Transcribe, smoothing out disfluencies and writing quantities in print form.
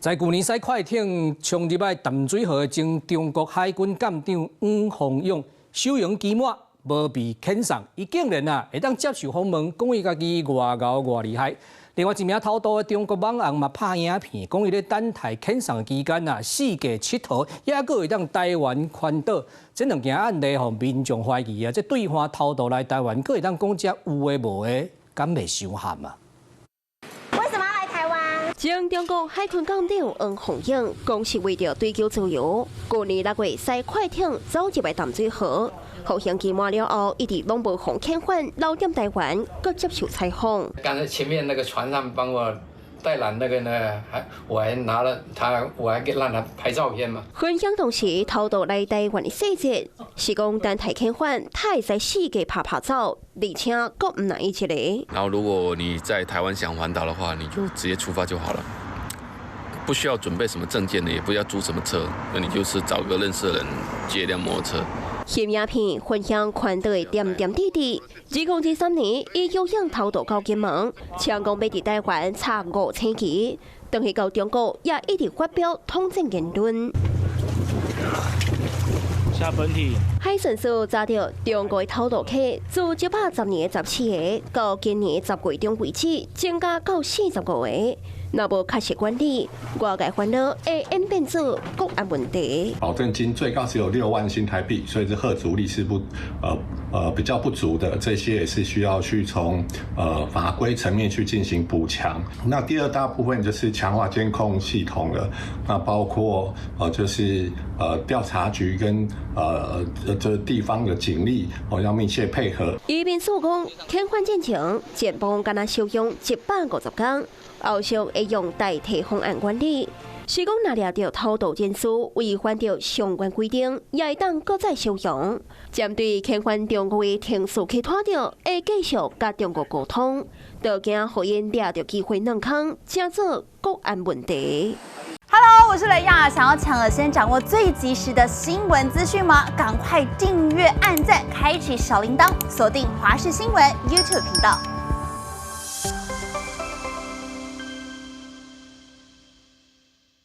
在舊年駛快艇衝入來淡水河的前中國海軍艦長黃鳳勇收容期滿，無被遣送，伊竟然啊會當接受訪問，講伊家己偌𠢕偌厲害。另外一名偷渡的中國網紅嘛拍影片，講伊咧等待遣送期間啊，四界𨑨迌，猶閣會當台灣環島。這兩件案例，予民眾懷疑啊，這對岸偷渡來台灣，閣會當講這有的無的，敢袂傷譀啊？為什麼要來台灣？前中國海軍艦長黃鳳勇講是為著追求自由，舊年6月駛快艇走入來淡水河，服刑期滿了後，一直攏無予遣返，留踮台灣，閣接受採訪。剛才前面那個船上幫我帶纜那個呢，還我還拿了他，我還給讓他拍照片嘛。分享當時偷渡來台灣的細節，是講等待遣返，他會使四界趴趴走，而且閣毋但伊一个。然後如果你在台灣想環島的話，你就直接出發就好了，不需要準備什麼證件的，也不要租什麼車，那你就是找個認識的人借輛摩托車。翕影片分享環島的點點滴滴。2023年，伊有影偷渡到金門，成功欲佇台灣插五星旗，轉去到中國也一直發表統戰言論。下本體。海巡署查著中國偷渡客，自110年14個，到今年10月中為止，增加到45個。若無確實管理，外界煩惱會演變做國安問題。保證金最高只有6萬新台幣，所以這嚇阻力是不比較不足的。這些也是需要去從法規層面去進行補強。那第二大部分就是強化監控系統了，那包括就是調查局跟這地方的警力哦要密切配合。移民署講，遣返進前，前方干焦收容150天。後續會用代替方案管理，是講若掠著偷渡人士違反著相關規定，也會當閣再收容。針對遣返中國的程序去拖著，會繼續佮中國溝通，就驚予𪜶掠著機會軟空，成做國安問題。 Hello，我是雷亞，想要搶先掌握最及時的新聞資訊嗎？趕快訂閱、按讚、開啟小鈴鐺，鎖定華視新聞 YouTube 頻道。